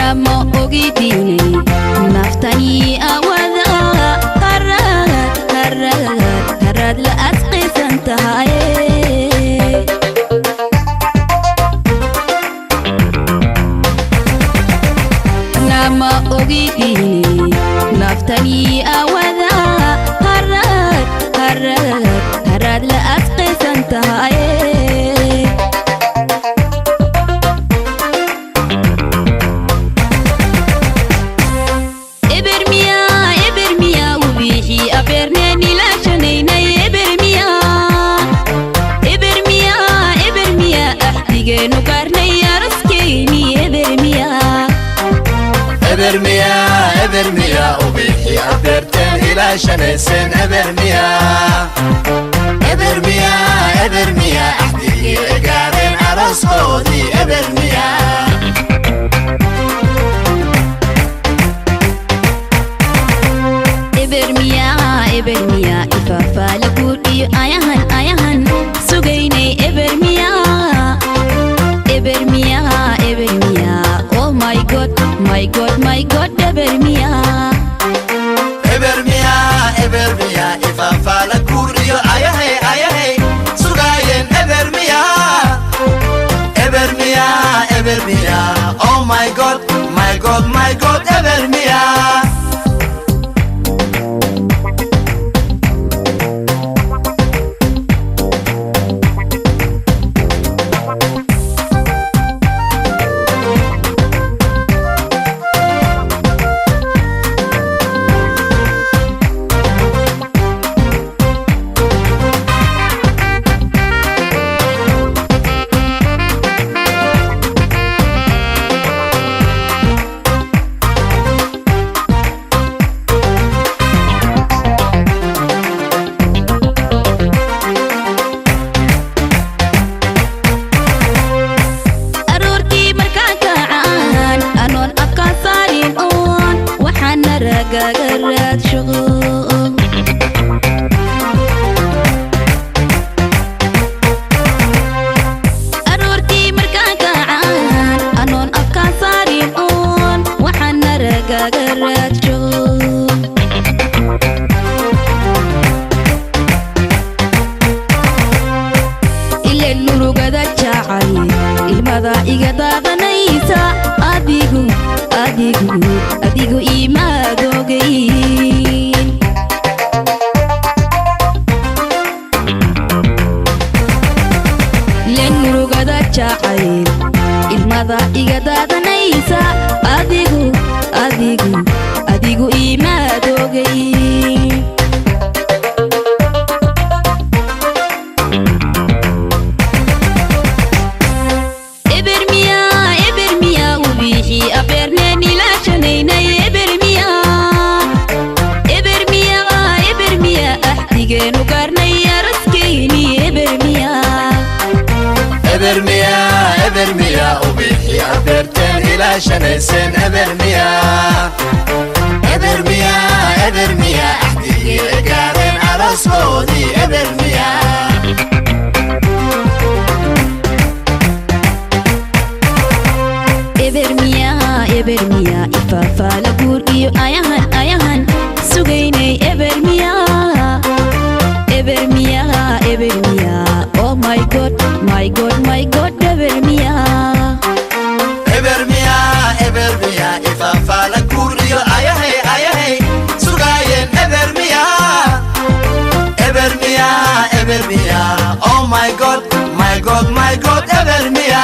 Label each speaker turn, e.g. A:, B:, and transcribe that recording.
A: Nama ogidine naftani awada haraad haraad haraad la asqaysan tahay. Nama ogidine naftani awada haraad haraad haraad la asqaysan tahay.
B: Ebermiya ebermiya ubixi adeerteen ilaashanaysen ebermiya ebermiya ebermiya axdigii gaareen arooskoodii ebermiya.
A: Ebermiya ebermiya ifafaala guud iyo ayahan ayahan sugaynay ebermiya ebermiya ebermiya oh my god my god my god ebermiya.
B: Ebermiya ebermiya ifafaala guur iyo ayahay ayahay sugaayeen ebermiya ebermiya ebermiya oh my god my god my god ebermiya.
A: Aroortii markaan kacaan anoon afkaan saarin oon waxaana ragaga raad shaqo. Aroortii markaan kacaan anoon afkaan saarin oon waxaana ragaga raad shaqo. Ileen murugada jacay ilmada iga daadanaysa adigu adigu adigu imaad ogeyn. Ileen murugada jacay ilmada iga daadanaysa adigu adigu adigu imaad ogeyn. Ebermiya ebermiya ubixi abeerneen ilaashanaynay ebermiya ebermiya ebermiya axdigeenu gaarnay araskeyni ebermiya.
B: Ebermiya ebermiya ubixi adeerteen ilaashanaysen ebermiya ebermiya ebermiya axdigii gaareen arooskoodii ebermiya.
A: Ebermiya ebermiya ifafaala guur iyo ayahan ayahan sugaynay ebermiya ebermiya ebermiya oh my god my god my god ebermiya.
B: Ebermiya ebermiya ifafaala guur iyo ayahay ayahay sugaayeen ebermiya ebermiya ebermiya oh my god my god my god ebermiya.